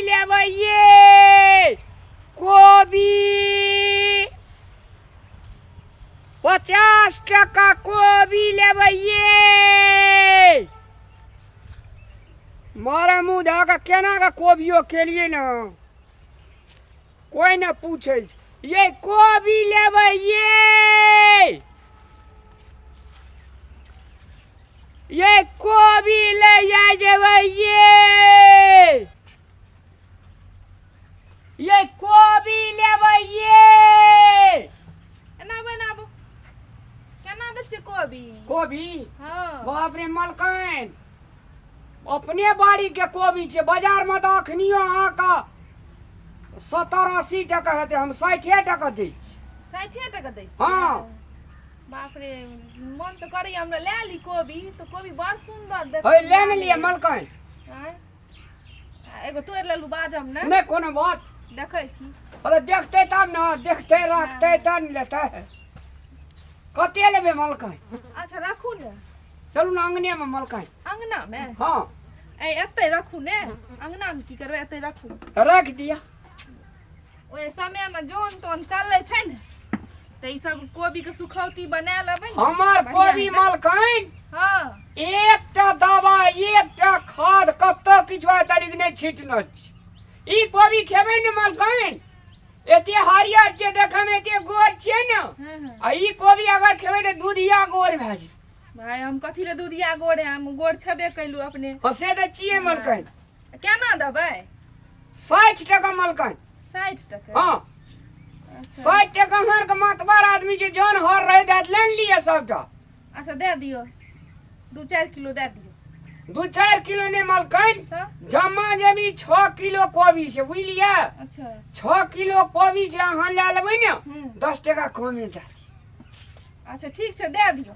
लेबै ये कोबी 50 टका कोबी लेबै ये। मारा मुँह धऽ कऽ केना कऽ कोबियो केलियै ने, कोइ ने पूछै छै। ये कोबी लेबै ये, ये कोबी ले जाय जेबै ये, ये कोबी लेबै ये। एना आबू, एना आबू। केना दै छियै कोबी? कोबी? हँ। बाप रे मलकाइन, अपने बाड़ी के कोबी छै। बाजार में तऽ अखनियो अहाँके 70-80 टका हेतै, हम 60 टका दै छी। 60 टका दै छियै? हँ। बाप रे, मन तऽ करैया हमरा लए ली कोबी, तऽ कोबी बड़ सुन्दर देख। हे ले ने लिअ मलकाइन। आँय? आ एगो तोड़ि लेलहुँ, बाजब ने। नहि कोनो बात। देखै छी। अरे देखतै तब ने, देखतै रखतै तब ने लेतै। कते लेबै मलकाइन? अच्छा रखू ने। चलू ने अंगने में मलकाइन। अंगना में? हँ। ए एतै रखू ने, अंगना में की करबै, एतै रखू। रख दिया। ओहि समय में जोन तोन चलै छै ने, तऽ ई सब कोबी के सुखौती बना लेबै ने। हमर बढ़िआँ कोबी हेतै। मलकाइन हँ। एकटा दवा एकटा खाद कतऽ किछु आइ तलिक नहि छिटने छी। ई कोबी खेबै ने मलकाइन, एते हरियर छै देखै मे, एते गोर छै ने। हँ हँ। आ ई कोबी अगर खेबै तऽ दूधिया गोर भए जेतै। भाय हम कथी ले दूधिया गोर है, हम गोर छेबे कैलू अपने। हँ से तऽ छियै मलकाइन। केना देबै? 60 टका मलकाइन। 60 टका? हँ। अच्छा। 60 टका। हर के मातबर आदमी छै, जौन हर रहि देत ले ने लिअ सबटा। अच्छा दए दियौ, 2-4 किलो दए दियौ। 2-4 किलो नहि मलकाइन, तऽ जमा जमी 6 किलो कोबी छै, बुझलियै? अच्छा। 6 किलो कोबी छै, अहाँ लए लेबै ने, 10 टका कमे दए दियौ। अच्छा ठीक छै, दए दियौ।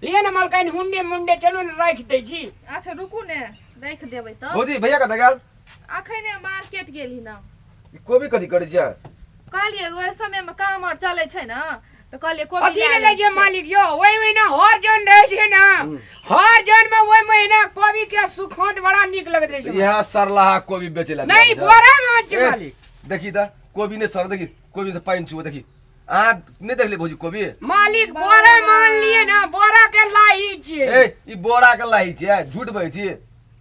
लिअ ने मलकाइन, हुंडे मुंडे चलू ने राखि दै छी। अच्छा रुकू ने, राखि देबै तऽ। भौजी, भैया कतऽ गेल? अखने मार्केट गेली ना। ई कोबी कथी करै छियै? कहलियै ओहि समय में काम आर चलै छै ने, तऽ कहलियै कोबी अथी लए ले लै लै छै छियै। मालिक यौ, ओहि महीना हर जन रहै छै ने, हर जन में ओहि महीना कोबी के सुखौंत बड़ा नीक लगैत रहै छै। इएह सरलाहा कोबी बेचै लए नहि गेल छै। बोरा में छै ए, मालिक। देखी तऽ कोबी नहि सर, देखी कोबी से पानि चुबै, देखी। अहाँ नहि देखलियै भौजी कोबी? मालिक बोरा मान लिए ना, बोरा के लाही छियै। ए ई बोरा के लाही छियै, झूठ बजै छी?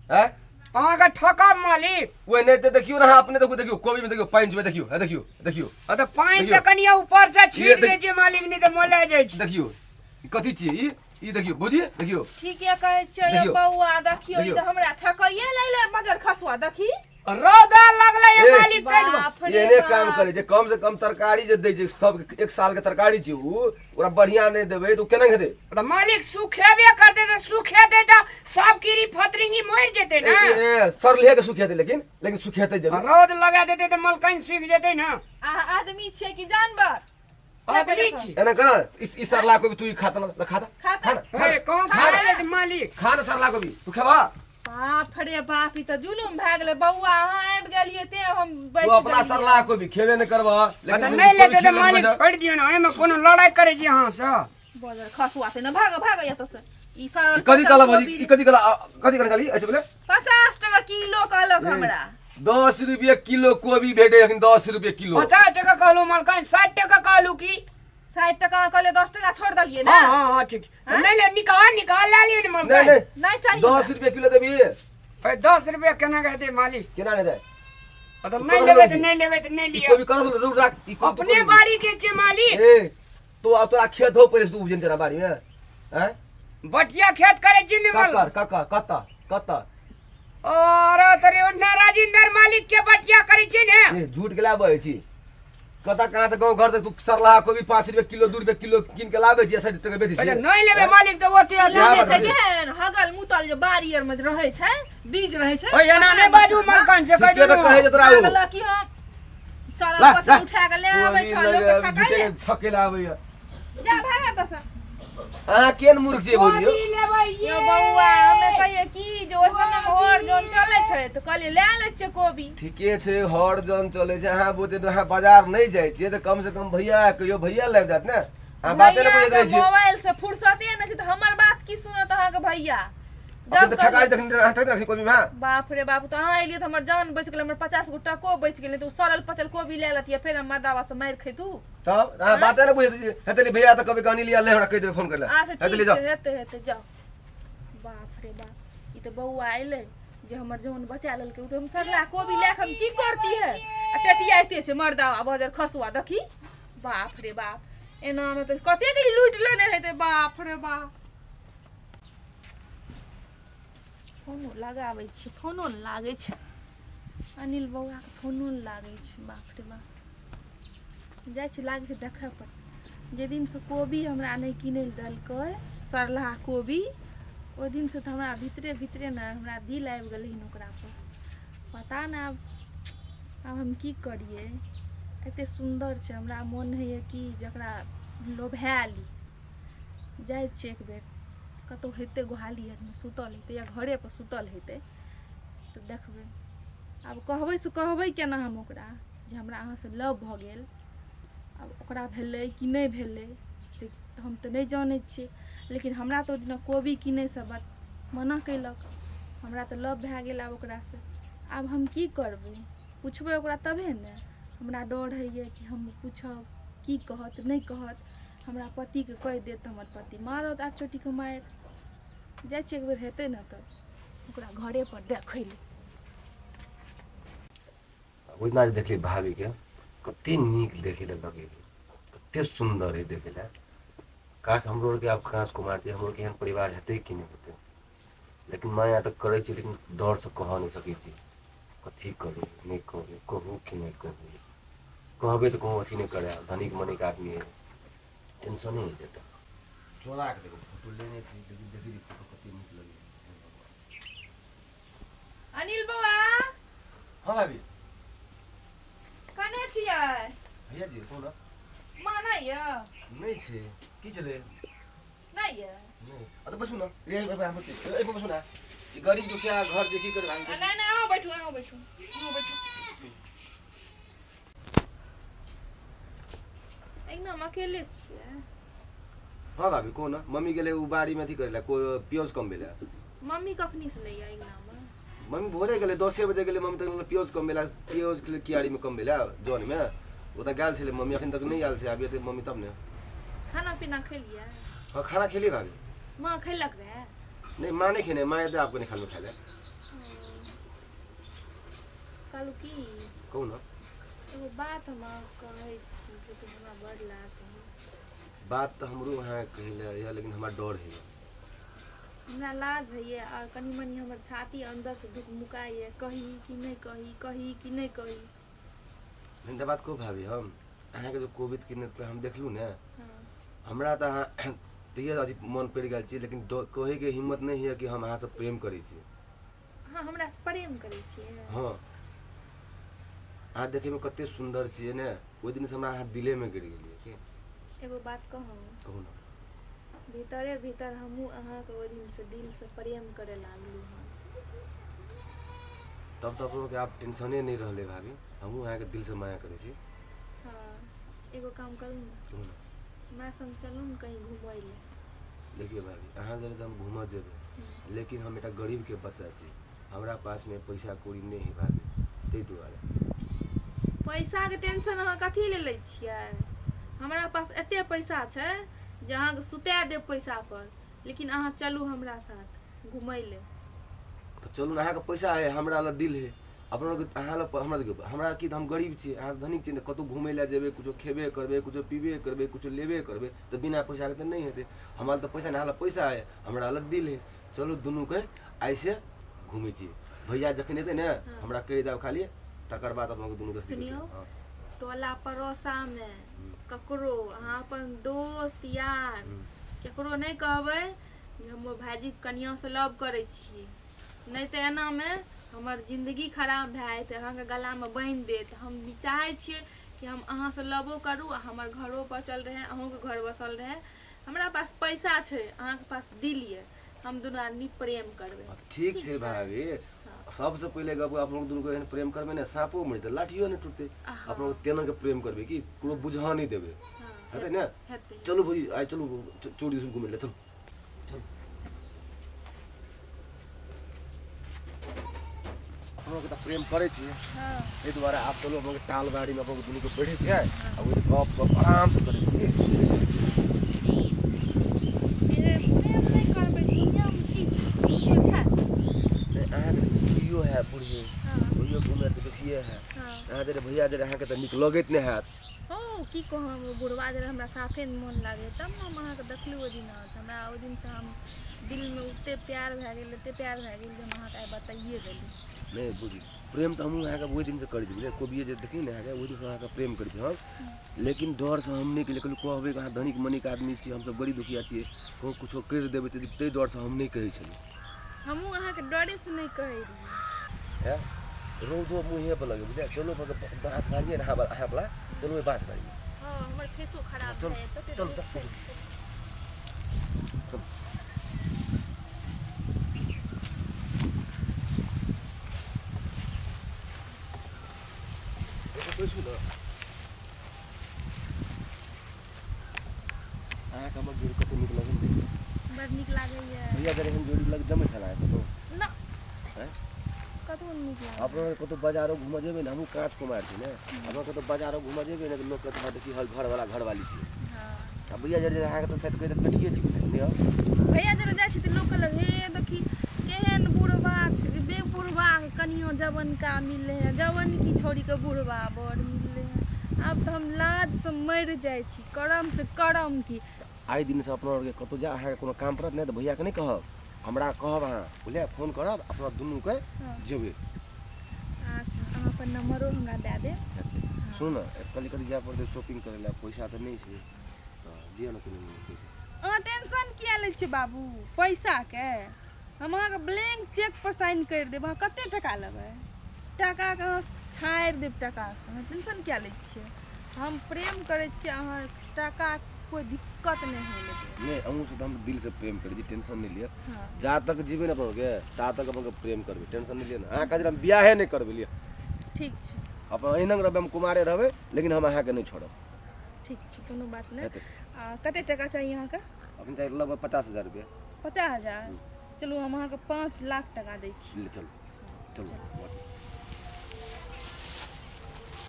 हैं? अहाँके ठकब मालिक। ओहि नहि तऽ देखियौ ने अहाँ अपने देखू, देखियौ कोबी में देखियौ पानि चुबै, देखियौ, हे देखियौ, देखियौ। आ तऽ पानि देखियौ। तऽ कनिया ऊपर से छीट ये दै छै मालिक, नहि तऽ मोला जाइ छै। देखियौ ई कथी छियै ई? ई देखियौ भौजी, देखियौ। ठीके कहै छियै यौ देखियौ। बौआ, देखियौ ई देखियौ। तऽ हमरा ठकैये लैले मजर खसुआ, देखी। रौदा लगलै ए, मालिक कहि देबो। बाप रे एहने बाप। काम करे छै। कम से कम तरकारी जे दै छै सब, एक साल के तरकारी छै उ, ओकरा बढ़िया नहि देबै तऽ उ केना हेतै? तऽ मालिक सुखेबे करतै तऽ सुखेतै तऽ सब कीड़ी फतरिंगी मरि जेतै ने। ए, ए, सरलेहे के सुखेतै, लेकिन लेकिन सुखेतै जरूर। रौद लगा देतै तऽ मलकन सुखि जेतै ने। अहाँ आदमी छियै कि जानवर? आदमी छी। एना कर, इस ई सरला कोबी तू ई खाता ना, खाता। खाता। खा ना, खा हे ना, कौन खा खा ना, लेत मालिक? खा ना सरला कोबी तू खेबा? बाप रे बाप, ई तऽ जुलुम भए गेलै बौआ, अहाँ आबि गेलियै तें हम बचि तू अपना गेलियै। सरला कोबी खेबे नहि करबह, लेकिन तऽ कोबी नहि लेतै तऽ खिलेबै मालिक तऽ- छोड़ि दियौ ने, एहिमे कोनो लड़ाइ करै छी अहाँ से? बजर खसुआ से ने, भागो भागो एतऽ से। ई सरल ई कथी फसल कहला भौजी? कोबी ई कथी कहला? कथी कहला चाली ऐसे बोले? 50 टका किलो कहलक हमरा। 10 रुपये किलो कोबी भेटे अखन, 10 रुपये किलो। 50 टका कहलहुँ मलकाइन, 60 टका कहलहुँ की? 60 टका कहलियै, 10 टका छोड़ि देलियै ने। हँ हँ हँ ठीक। नहि ले, निकाल निकाल लए लियौ ने नहीं मलकाइन। नहीं। नहि चाहिए। 10 रुपये किलो देबी? ए, 10 रुपया केना के हेतै मालिक? केना नहि दे? तऽ नहि लेबै तऽ नहि लेबै तऽ नहि ई लिअ। कोबी कहाँ से रुक राख ई कोबी अपने बाड़ी के छै मालिक। ए तो अब तोरा खेत हो पहिले से तू उपजन तेरा बाड़ी में हैं? बटिया खेत करै छी ने मल। ककर ककर कत कत? और तोरे ओ ना राजेंद्र मालिक के बटिया करै छी ने। ए झूठ के लाबै छी, कत कहाँ से गाँव घर से तू सरलाहा कोबी 5 रुपये किलो 2 रुपये किलो कीन के लाबै छी, 60 टका बेचै अच्छा छी। नहि लेबै मालिक तऽ ओते अथी। इएह लगै बात छै छै। केहन हगल मुतल जे बाड़ी आर में रहै छै, बीज रहै छै। ओए एना नहि बाजू मलकान से कहि ठीके तऽ दियौ। कहै छै तोरा उ। लागल कि हम सरल ला, फसल ला। उठा के ले आबै कोबी छ लोक के लगे, ठकै ले। झूठे के ठके ला आबैया। जा भागा तऽ से। अहाँ केहन मूर्ख छियै भौजी यौ? कोबी लेबै ये। यौ बौआ, हमे कहियै कि जे ओहि समय में हर जन चलै छै तऽ कहलियै लए लै छियै कोबी। ठीके छै, हर जन चलै छै। अहाँ बुझते तऽ अहाँ बाजार नहि जाइ छियै तऽ कम से कम भैया कहियो भैया लाबि देत ने। अहाँ बाते नहि भैया बुझैत के रहै छियै। मोबाइल से फुर्सते नहि छै तऽ हमर बात की सुनत अहाँके भैया? अखन तऽ ठका देखनी अहाँ ठक देखनी कोबी में। बाप रे बाप, तऽ अहाँ एलियै तऽ हमर जान बचि गेलै, हमर 50 गो टको बचि गेलै, तऽ ओ सड़ल पचल कोबी लए लेतियै, फेर हम मर्दाबा से मारि खैतू। तब अहाँ बाते नहि बुझैत छी। हेतै ले भैया तऽ कभी कहानी लिया ले, हमरा कहि देबै फोन करै लए। अच्छा हेतै ठीक ले जाओ। छै, हेतै हेतै, जाउ। बाप रे बाप, ई तऽ बौआ अयलै जे हमर जान बचा लेलकै। ओ तऽ हम सड़ला कोबी लए कऽ हम की करती है? आ टेटियाइते छै मर्दाबा बजर खसुआ, देखी। बाप रे बाप, एनामे तऽ कतेक ई लूटि लेने हेतै। बाप रे बाप, फोनो लगाबै छी, फोनो नहि लागै छै। अनिल बौआके फोनो नहि लागै छै। बाप रे बाप, जाइ छी, लागै छै देखै पर। जे दिनसँ कोबी हमरा नहि किनै लए देलकै, सड़लहा कोबी, ओहि दिनसँ तऽ हमरा भीतरे भीतरे ने हमरा दिल आबि गेलै हन ओकरापर। पता नहि आब आब हम की करियै। एतेक सुन्दर छै, हमरा मोन होइए कि जकरा लोभा ली। जाइ छियै एक बेर, कतहु हेतै गोहाली आरमे सुतल हेतै या घरेपर सुतल हेतै तऽ देखबै। आब कहबै से कहबै केना हम ओकरा जे हमरा अहाँसँ लव भऽ गेल? आब ओकरा भेलै कि नहि भेलै से तऽ हम तऽ नहि जानै छियै, लेकिन हमरा तऽ ओहि दिना कोबी कीनैसँ मना कयलक, हमरा तऽ लव भए गेल आब ओकरासँ। आब हम की करबै? पुछबै ओकरा तबे ने। हमरा डर होइए कि हम पूछब की कहत नहि कहत, हमरा पतिके कहि देत तऽ हमर पति मारत आठ चोटीके मारि। जाइ छियै, एक बेर हेतै ने तऽ ओकरा घरेपर देखै लए। ओहि दिना जे देखली भाभीके, कते नीक देखै लए लगै, कते सुन्दर है देखै लए। काश हमरो आरके आब काश कुमार छै, हमरो आरके एहन परिवार हेतै कि नहि हेतै। लेकिन माया तऽ करै छी, लेकिन डरसँ कह नहि सकै छी। कथी करू नहि करू, कहू कि नहि कहू? कहबै तऽ कहूँ अथी नहि करै, धनिक मनिक आदमी है, टेंशने हो जेतै। चोरा के देखो फोटो लेने छी, देखी देखी फोटो कते नीक लगै। अनिल बौआ। हाँ भाभी। कने छियै? भैया जी कहू ना। माँ नहि यऽ? नहि छै। की छलै? नहि यऽ? नहि। अ तऽ बैसू ना। ए ए बैसू ना, ई गरीब दुखिया घर जे की करबै? नहि नहि, अहाँ बैठू, अहाँ बैठू, अहाँ बैठू। एकदम अकेले छियै? हाँ भाभी, कहू ना। मम्मी गेलै ओ बाड़ी में अथी करै लए, को प्याज कमबै लए। मम्मी कखनी से नहि यऽ अङ्गनामे? मम्मी भोरे गेलै, 10 बजे गेलै मम्मी। तक प्याज कमबै लए, प्याज के क्यारी में कमबै लए जन में ओ तऽ गेल छलै मम्मी, अखन तक नहि आयल छै। आब एतै मम्मी तब ने। खाना पीना खेलियै? हाँ, खाना खेलियै भाभी। माँ खेलक रहए? नहि, माँ नहि खेने, माँ एतै आब कनि खाना खाय लए। कहलहुँ की, कहू ना। एगो बात हम अहाँके कहै छी, लेकिन हमरा बड़ लाज होइए। बात तऽ हमरो अहाँ कहै लए यऽ, लेकिन हमरा डर होइए। हमरा लाज होइए आओर कनि मनि हमर छाती अन्दरसँ धुकमुकाइए, कही कि नहि कही, कही कि नहि कही। एकटा बात कहू भाभी, हम अहाँके जे कोविड किने तऽ हम देखलहुँ ने, हमरा तऽ अहाँ तैयो अथी मन पड़ि गेल छी, लेकिन कहैके हिम्मत नहि होइए कि हम अहाँसँ प्रेम करै छी। अहाँ हमरासँ प्रेम करै छियै? हाँ, अहाँ देखैमे कते सुन्दर छियै ने, ओहि दिनसँ हमरा अहाँ दिलेमे गिर गेलियै की। एगो बात कहू? कहू ना। भीतरे भीतर हमहूँ अहाँके ओहि दिनसँ दिलसँ प्रेम करे लागलहुँ हँ। तब तऽ अपनोके आब टेंशने नहि रहलै भाभी, हमहूँ अहाँके दिलसँ माया करै छी। हाँ, एगो काम करू ने। कहू ना। हमरा संग चलू ने कहीं घुमय लए। देखियौ भाभी, अहाँ जरे तऽ हम घूमऽ जेबै, लेकिन हम एकटा गरीबके बच्चा छी, हमरा पासमे पैसा कौड़ी नहि है भाभी, ताहि दुआरे। पैसाके टेंशन अहाँ कथी लए लै छियै? हमरा पास एते पैसा छै जे अहाँके सुता देब पैसा पर, लेकिन अहाँ चलू हमरा साथ घुमय लए। तऽ चलू ने, अहाँके पैसा है, हमरा लग दिल है। अपनो अहाँ लग, हमरा देखियौ, हमरा की तऽ हम गरीब छी, अहाँ धनिक छी ने। कतहु घुमय लए जेबै, कुछो खेबे करबै, कुछो पीबे करबै, कुछो लेबे करबै, तऽ बिना पैसाके तऽ नहि हेतै। हमरा लग तऽ पैसा नहि, अहाँ लग पैसा है, हमरा लग दिल है। चलू दुनूके ऐसे घुमै छी। भैया जखन एतै ने, हमरा कहि देब खाली, तकर बाद अपना दुनूके। सुनियौ। टोला पड़ोसामे ककरो, अहाँ अपन दोस्त यार केकरो नहि कहबै जे हम भाइजीके कनिआँसँ लव करै छियै, नहि तऽ एनामे हमर जिन्दगी खराब भए जेतै, अहाँके गलामे बान्हि देत। हम चाहै छियै कि हम अहाँसँ लवो करू आ हमर घरो बचल रहै, अहूँके घर बसल रहै। हमरा पास पैसा छै, अहाँके पास दिल यऽ, हम दुनू आदमी प्रेम करबै। ठीक छै भाभी। सबसँ पहिले गप, अपनो दुनू एहन प्रेम करबै ने, साँपो मरि जेतै, लाठियो नहि टूटतै। अपनो तेना के प्रेम करबै कि ककरो बुझऽ नहि देबै। हेतै ने? हेतै। चलू भाई, आइ चलू चोरी दिस घुमै लए, चलू चलू। अपनो के तऽ प्रेम करै छियै। हँ। ताहि दुआरे आब चलू अपनो के टाल बाड़ीमे अपन दुनूके बैठै छियै आ ओहि गप सप आरामसँ करै छियै। प्रेम प्रेम नहि करबै दुनियामे की छै, कुछो छै? नहि, अहाँके बुढ़ियो है बूढ़े। हँ। बुढ़ियोके उमेर तऽ बेसिए है। हँ। अहाँ जे भैया जे अहाँके तऽ नीक लगैत नहि हैत। हौ, की कहब, ओ बुढ़वा जे हमरा साफे नहि मोन लागैए। तब ने हम अहाँके देखलहुँ ओहि दिना, तऽ हमरा ओहि दिनसँ हम दिलमे ओते प्यार भए गेल, एते प्यार भए गेल जे हम अहाँके आइ बताइए देली। नहि बुझी, प्रेम तऽ हमहूँ अहाँके ओहि दिनसँ करै छी, बुझलियै? कोबिए जे देखली ने अहाँके, ओहि दिनसँ अहाँके प्रेम करै छी हम। लेकिन डरसँ हम नहि केलियै, कहलियै कहबै अहाँ धनिक मनिक आदमी छी, हमसब गरीब दुखिया छियै, कहूँ कुछो करि देबै तऽ ताहि डरसँ हम नहि कहै छलियै। हमहूँ अहाँके डरेसँ नहि कहै रहियै। हैं रौदो मुँहे पर लगे, बुझलियै? चलू बाँस गाड़िए ने अहाँ अहाँवला, चलू ओहि बाँस गाड़िए। हँ, हमर फेसो खराब चलू। भए जायत। चलू, चलू, चलू। बैसू ने। अहाँके हमर जोड़ी कते नीक लगल देखियौ। बड़ नीक लागैए। भैया जरे एहन जोड़ी लग जमै छल अहाँके कतहु? ना। आँय? कतहु नहि नीक लागैए। अपना कतहु बाजारो घूमऽ जेबै ने, हमहूँ काँच कुमार छी ने, अपना कतहु बाजारो घूमऽ जेबै ने तऽ लोक कहतै, देखी हर घरवाला घरवाली छै। हँ। आ भैया जरे अहाँके तऽ शायद कहि देत बेटिए छी नहि हौ? भैया जरे जाइ छी तऽ लोक कहलक, हे देखी केहन बुढ़बा छै, बे बुढ़बाके कनियो जवनका मिललै हँ, जवनकी छौड़ीके बुढ़बा बड़ मिललै हँ। आब तऽ हम लाजसँ मरि जाइ छी, करमसँ करम की। आइ दिनसँ अपना आरके कतहु जा अहाँके कोनो काम पड़त नहि तऽ भैयाके नहि कहब, हमरा कहब अहाँ, बुझलियै? फोन करब, अपना दुनूके जेबै। अच्छा, अहाँ अपन नम्बरो हमरा दए देब। सुनू ने, कहली कथी जाय पड़तै शॉपिंग करै लए, पैसा तऽ नहि छै, तऽ दिअ ने कनि मनि पैसा। अहाँ टेंशन किया लै छियै बाबू पैसाके? हम अहाँके ब्लैंक चेक पर साइन करि देब। अहाँ कते टका लेबै? टकाके अहाँ छाड़ि देब टकासँ। अहाँ टेंशन किया लै छियै? हम प्रेम करै छियै, अहाँ टका कोइ दिक्कत नहि होइ लए देब। नहि, अहूँसँ तऽ हम दिलसँ प्रेम करै छी, टेंशन नहि लिअ। हँ। जा तक जीबै ने अपनके ता तक अपनके प्रेम करबै, टेंशन नहि लिअ ने। अहाँ कहै हम बियाहे नहि करबै, लिअ। ठीक छै। अपन एहिना रहबै, हम कुमारे रहबै, लेकिन हम अहाँके नहि छोड़ब। ठीक छै, कोनो बात नहि। हेतै। आ कते टका चाही अहाँके? अखन चाही लगभग 50,000 रुपया। 50,000? चलू, हम अहाँके 5 लाख टका दै छी। ले चलू, चलू।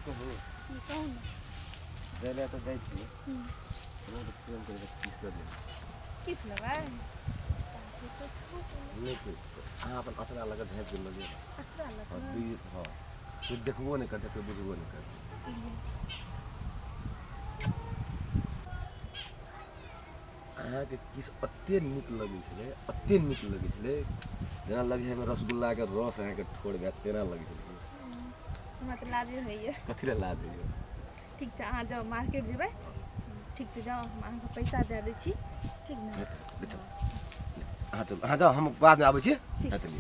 कहू। की कहू ने। जाइ लए तऽ जाइ छियै। कोनो तऽ प्रेम करै किस दऽ देब। किस लेबै? नहि किछु, अहाँ अपन अचरा लऽ कऽ झाँपि कऽ लऽ लिअ। अचरा लऽ हँ। कऽ? दुइए, हँ, कोइ देखबो नहि करतै, कोइ बुझबो नहि करतै। लिअ। अहाँके किस एते नीक लगै छलै, एते नीक लगै छलै, जेना लगै है रसगुल्लाके रस अहाँके ठोर भए तेना लगै छलै। हमरा तऽ लाजे होइए। कथी लए लाज होइए? ठीक छै, अहाँ जाउ, मार्केट जेबै। ठीक छै, जाउ, हम अहाँके पैसा दए दै छी, ठीक ने? चलू, अहाँ चलू, अहाँ जाउ, हम बादमे आबै छी। ठीक। हेतै।